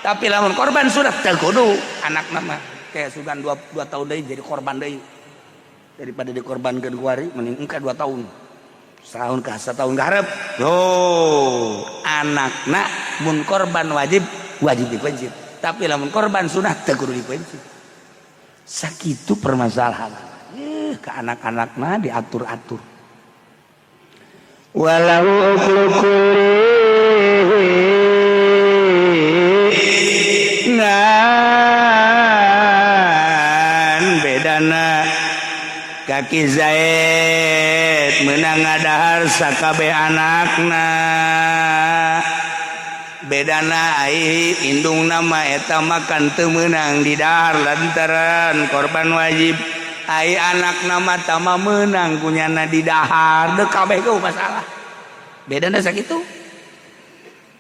tapi lamun korban sunah teu kudu anak mah kayak sugan 2 tahun deui jadi korban deui, daripada dikorbankeun kuari mending engke 2 tahun setahun ka setahun ka hareup. Yo anakna mun korban wajib wajib dipencet, tapi lamun korban sunah teu kudu dipencet. Sakitu permasalahan ke anak-anakna diatur-atur. Walau uklu ngan bedana kaki Zaid menang ngadahar sakabeh anakna, bedana ai indung nama eta makan teu meunang didahar lantaran korban wajib. Ai anak nama tama menang kunyana di dahar dek kabeh ge masalah. Bedana sakitu.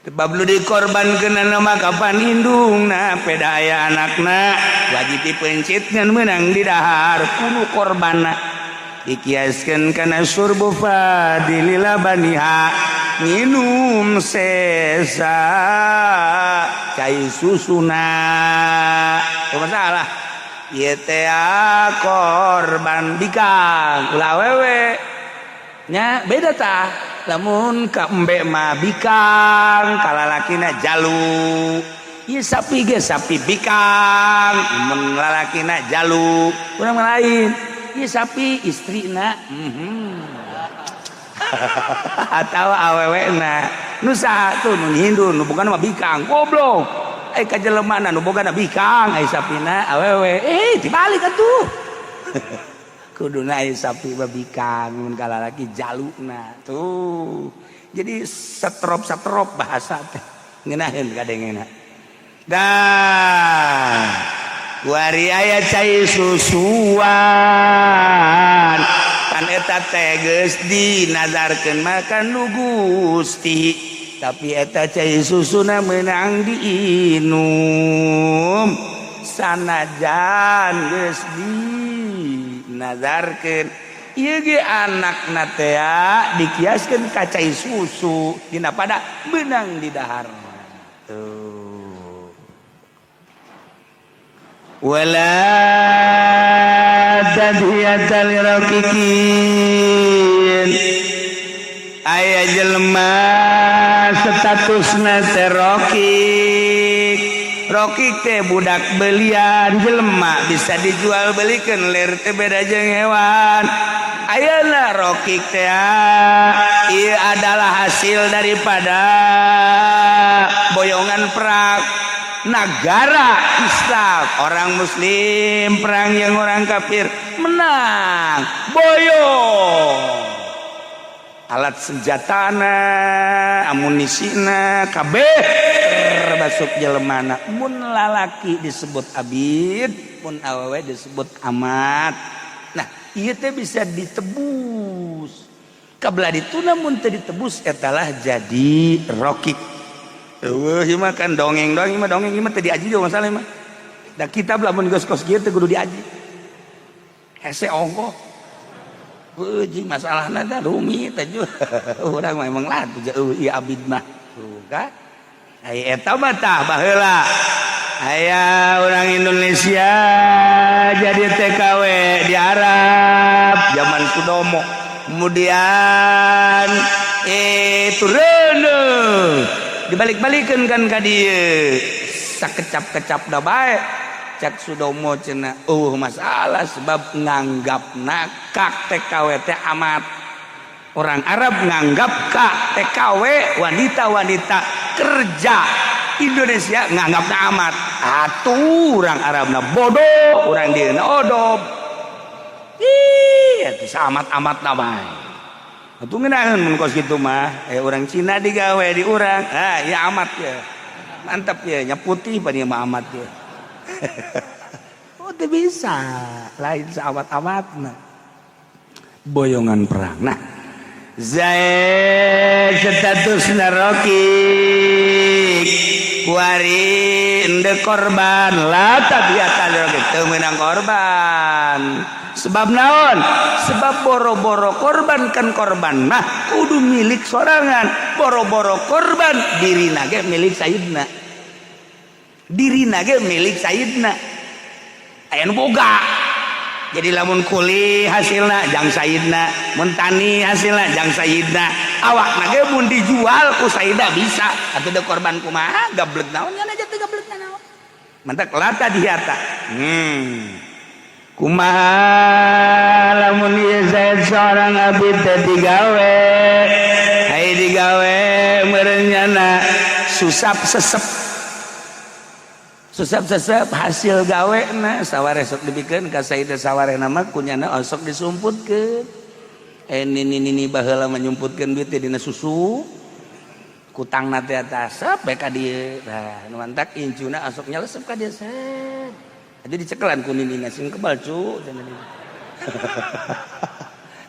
Sebab lu dikorbankeun nama kapan indungna peda aya anakna wajib dipencit ngan menang di dahar kudu korbanna dikiaskeun kana syurbu fadili labaniha minum sesa cai susuna. Oh, masalah ieu teh korban bikang ulah awewe nya beda tah. Lamun ka embe mah bikang, kalalakina jalu. Ieu sapi ge sapi bikang, mun lalakina jalu. Urang mah lain, ieu sapi istrina atau awewena nu saha tuh nu Hindu nu boga mah bikang goblok. Eh, ka jelemana nu boga bikang, ai sapina awewe. Eh, dibalik atuh. Kuduna ai sapi mah bikang, mun kalalaki jaluna tuh. Jadi setrop-setrop bahasa teh ngeunaheun kadengena. Dah kuari aya cai susuan kan eta teh geus dinazarkeun makan nu Gusti, tapi eta cai susuna meunang diinum sanajan geus dinazarkeun. Ieu ge anakna teh dikiaskeun ka cai susu dina pada meunang di dahar tuh. Wala tadhiyata liraqiqin, aya jelema statusna teh rokik. Rokik teh budak belian jelema, bisa dijual belikan lir teh, beda jeung hewan. Ayeuna rokik teh ieu adalah hasil daripada boyongan perang negara Islam, orang muslim perang yang orang kafir menang, boyong alat senjatana, amunisina kabeh termasuk jelemana. Mun lalaki disebut abid, mun awewe disebut amat. Nah, ieu teh bisa ditebus kabelah ditu, namun teu ditebus etalah jadi rokik. Eueuh, ieu mah kan dongeng doang ieu mah, dongeng ieu mah teu diaji juga masalah ieu mah. Da kitab lamun geus kos kieu teh kudu diaji. Hese ongkoh. Heueuh, jeung masalahna teh rumit teh. Urang mah emang lah tuh ieu abid mah. Tuh kan. Ai eta mah tah baheula. Aya orang Indonesia jadi TKW di Arab zaman Sudomo. Kemudian turun dibalik-balikan kan ka dieu, sakecap-kecap da bae. Cak Sudomo cenah, "Oh, masalah," sebab nganggapna kak TKW teh amat. Orang Arab nganggap kak TKW wanita-wanita kerja Indonesia nganggapna amat. Atuh orang Arabna bodoh, orang dieu odob. Ih, atuh amat-amat na bae. Atuh ngeunaheun mun kos kitu mah. Eh, orang Cina digawe di urang, ah ya amat ya. Mantap ya, nya putih pan ieu mah amat ya. Oh, teu bisa, lain saamat-amatna. Boyongan perang. Nah, Zaid status rokik kuari ende korban la tabiata rokik teu meunang korban. Sebab naon? Sebab boro-boro korban, kan korban mah kudu milik sorangan. Boro-boro korban, dirina ge milik sayidna, dirina ge milik sayidna, aya nu boga. Jadi lamun kuli hasilna jang sayidna, mun tani hasilna jang sayidna, awakna ge mun dijual ku sayidna bisa. Atuh da korban kumaha, gablek naon nya aja teu gablek naon. Mantak lata dihata. Kumaha lamun ieu Zaid seorang abid teh digawe, ai digawe meureun nyana susap sesep, susap sesep hasil gawe na saware sok dibikeun ka Sayyidah, saware nama kunyana osok disumputkeun. Eh, nini nini baheula mah nyumputkeun duit teh dina susu kutangna teh atas bae ka dieu. Nah, nu mantak incuna osok nyelesep ka dieu, set. Jadi dicekelan ku ninina, "Sing kebal, cu," cenah.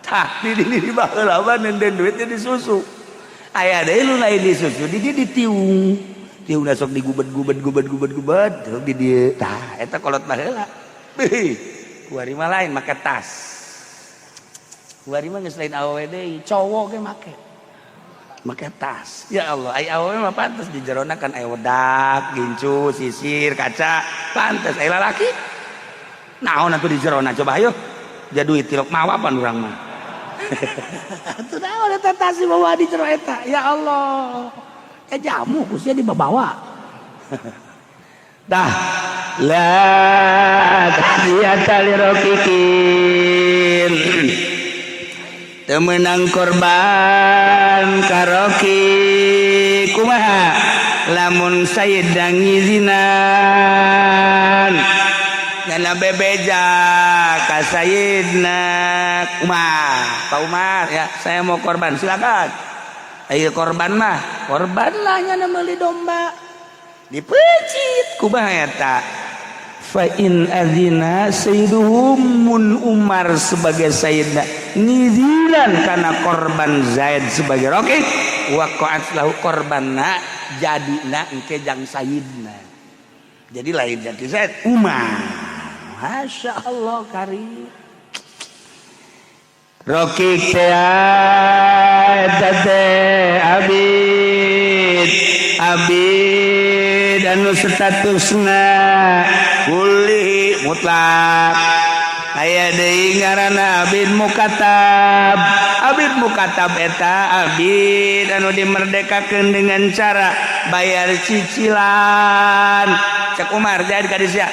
Tah, di di baheula mah nenden duitnya di susu. Aya deui nu lain di susu, di dieu ditiung. Tiungna sok digubed gubed gubed gubed gubed di dieu. Tah, eta kolot baheula. Beuh, kuari mah lain make tas. Kuari mah geus lain awewe deui, cowok ge make. Make tas. Ya Allah, ai awewe mah pantes di jerona kan aya wedak, gincu, sisir, kaca, pantes. Ai lalaki naon atuh di jerona, coba ayo. Jadi duit tilok mawa pan urang mah. Atuh naon eta tas dibawa di jero eta? Ya Allah. Eh, jamu ku sia dibawa. Dah la tadiyata lirokikin, teu meunang korban ka rokik. Kumaha lamun sayyidna ngizinan? Nyana bebeja ka sayyidna Umar, "Pak Umar ya, saya mau korban." "Silakan." Ayo korban mah korban lah, nyana meuli domba dipecit. Kumaha eta? Fa in adzina sayyiduhum, mun Umar sebagai sayyidna ngizinan kana korban Zaid sebagai rokik, waqa'at lahu, korbanna jadina engke jang sayyidna, jadi lain jadi Zaid, Umar. Masya Allah, karim rokik teh eta teh abid, abid anu statusna kulli mutlak. Aya deui ngaranna abid mukatab. Abid mukatab eta abid anu dimerdekakeun dengan cara bayar cicilan. Cek Umar, "Jadi ka sia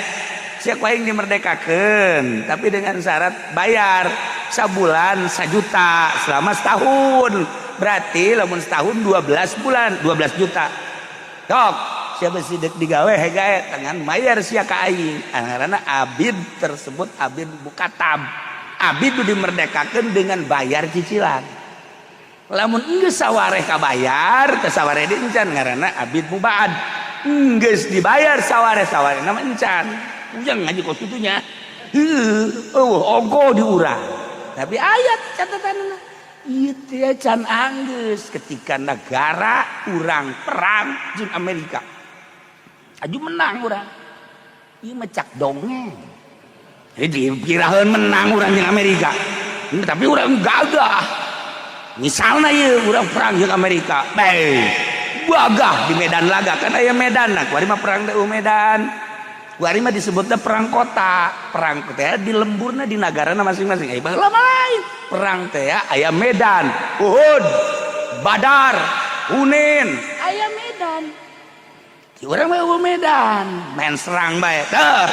sia ku aing dimerdekakeun, tapi dengan syarat bayar sabulan 1 juta selama setahun." Berarti lamun setahun 12 bulan 12 juta. Tok siapa sih dek digawe hegae tangan mayar sia ka aing. Ngaranna abid tersebut abid mukatab, abid itu dimerdekakeun dengan bayar cicilan. Lamun geus sawareh kabayar, teu sawareh di encan, ngaranna abid mubaad. Geus dibayar sawareh, sawareh nama encan. Ujang ngaji kos kitunya, heuh, eueuh ongko di urang. Tapi ayat catatan ieu teh can anggeus ketika negara urang perang jeung Amerika, aju menang urang. Ieu mah cak dongeng. Jadi dipiraheun menang urang jeung Amerika, tapi urang gagah. Misalnya ieu urang perang jeung Amerika, bae gagah di medan laga kan aya medan. Nah, kuari mah perang teh medan, kuari mah disebutnya perang kota. Perang teh di lemburna, di nagarana masing-masing. Eh, baheula mah lain, perang teh aya medan. Uhud, Badar, Hunin aya medan. Di urang mah eueuh medan, main serang bae teh.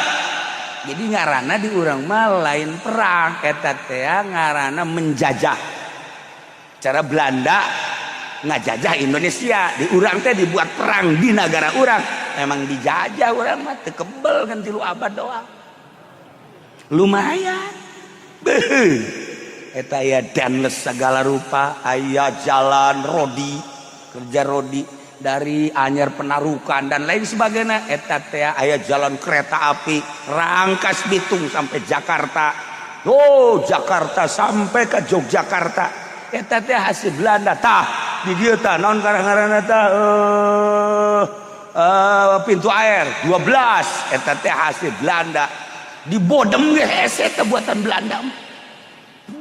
Jadi ngaranna di urang mah lain perang, eta teh ngaranna menjajah. Cara Belanda ngajajah Indonesia, di urang teh dibuat perang di negara urang. Emang dijajah urang mah teu kebel kan 3 abad doang, lumayan. Beuh, eta aya danles segala rupa, aya jalan rodi, kerja rodi dari Anyer, Penarukan, dan lain sebagainya. Eta teh aya jalan kereta api Rangkas Bitung sampai Jakarta, oh, Jakarta sampai ke Yogyakarta. Eta teh hasil Belanda. Tah, di dieu tah naon ngaran-ngaranna tah, pintu air 12, eta teh hasil Belanda. Di Bodem ge hese teh buatan Belanda.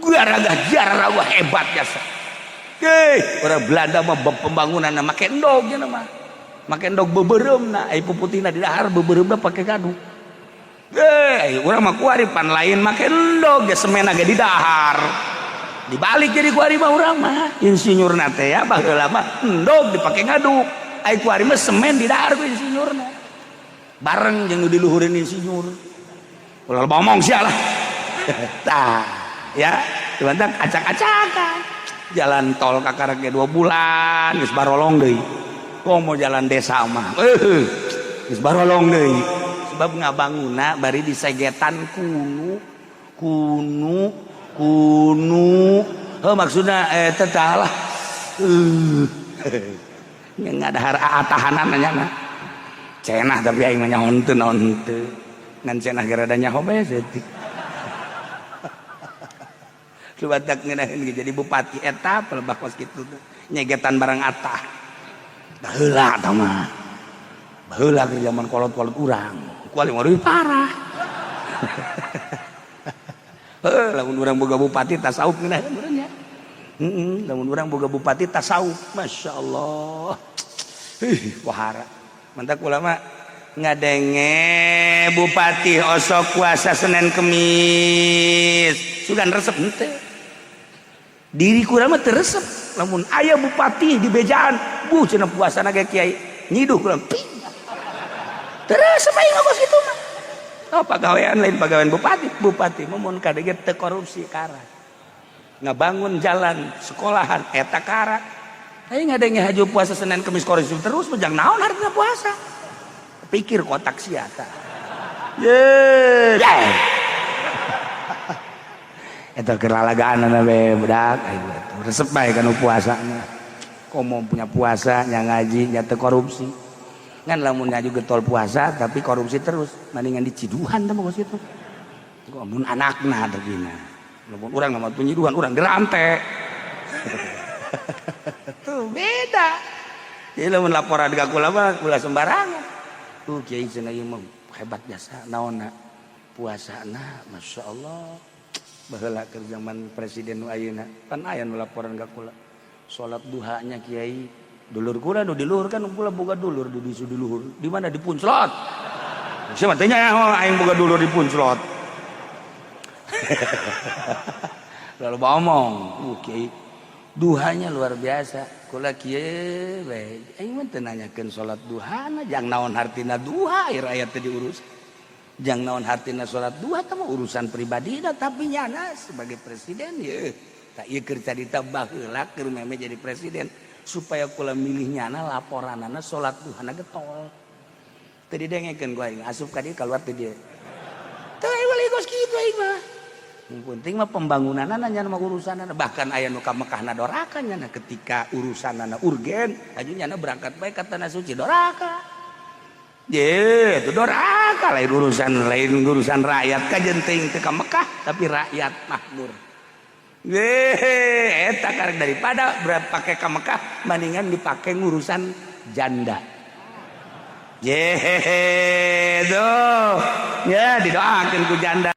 Garaga jarah hebat jasa. Hei, orang Belanda mah pembangunan make endog nya mah. Make endog beubeureumpna, ai puputihna di dahar, beubeureumpna pake kaduk. Eh, urang mah kuari pan lain make endog ge, semen ge di dahar. Dibalik jadi kuari mah urang mah. Insinyurna teh ya baheula mah endog dipake ngaduk. Ai kuari mah semen di dahar ku insinyurna. Bareng jeung nu diluhurin insinyur. Ulah ngomong sia lah. Tah, ya, cuman acak-acakan. Jalan tol kakara ge 2 bulan geus barolong deui. Komo jalan desa mah, geus barolong deui. Sebab ngabanguna bari disegetan kunu kunu kunu. Heuh, maksudna eta tah lah. Nya ngadahar tahanan nya mah. Cenah, tapi aing mah nyaho henteu naon henteu. Ngan cenah ge rada nyaho bae saeutik. Batak ngeunaheun jadi bupati eta pelebah kos kitu nyegetan barang atah. Baheula tah mah. Baheula keur zaman kolot-kolot urang. Ku mah leuwih parah. Heuh, lamun urang boga bupati tasawuf ngeunaheun urang nya. Heeh, lamun urang boga bupati tasawuf, masyaallah. Ih, wahara. Mantak ulama ngadenge bupati osok puasa Senin Kemis. Sugan resep henteu. Diri kurang mah teu resep. Lamun aya bupati di bejaan, bu cenah puasana ge kiai nyiduh kurang. Teu resep aing mah kos kitu mah. Oh, pagawean lain pagawean bupati, bupati mah mun kadege teu korupsi kara. Ngabangun jalan, sekolahan eta kara. Aing ngadenge haju puasa Senin Kemis korupsi terus mah jang naon hartina puasa. Pikir kotak sia tah. Ye. Eta keur lalagaan we budak aing resep bae kana puasa mah. Komo punya puasa nya ngaji nya teu korupsi. Ngan lamun ngaju getol puasa tapi korupsi terus mendingan diciduhan teh mah kitu. Mun anakna teh. Lamun urang mah penyiduhan urang dirante. Tuh beda. Jadi lamun laporan ka kula mah ulah sembarangan. Tuh kiai cenah ieu mah hebat jasa naonna puasana masyaallah. Baheula keur zaman presiden nu ayeuna pan aya nu laporan ka kula. Salat duhanya kiai dulur kula nu di luhur kan kula boga dulur di di luhur. Di mana di Punclot. Sia mah teh nyaho aing boga dulur di Punclot. Lalu ngomong, kiai duhanya luar biasa. Kula kieu we, aing mah teu nanyakeun salat duhana, jang naon hartina duha ieu rakyat teh diurus. Jang naon hartina salat duha teh mah urusan pribadi tapi nyana sebagai presiden ye. Tak ieu keur carita baheula keur meme jadi presiden supaya kula milih nyana laporanana salat duhana getol. Teu didengekeun ku aing asup ka dieu kaluar teh dieu. Teu aing kos kitu aing mah. Yang penting mah pembangunanana nya mah urusanana bahkan aya nu ka Mekahna doraka nyana ketika urusanana urgen aju nyana berangkat bae ka tanah suci doraka. Ye, itu doraka lain urusan rakyat kajen teuing teu ka Mekah tapi rakyat makmur. Ye, eta karek daripada pakai ka Mekah mendingan dipake ngurusan janda. Ye, tuh. Ya didoakeun ku janda.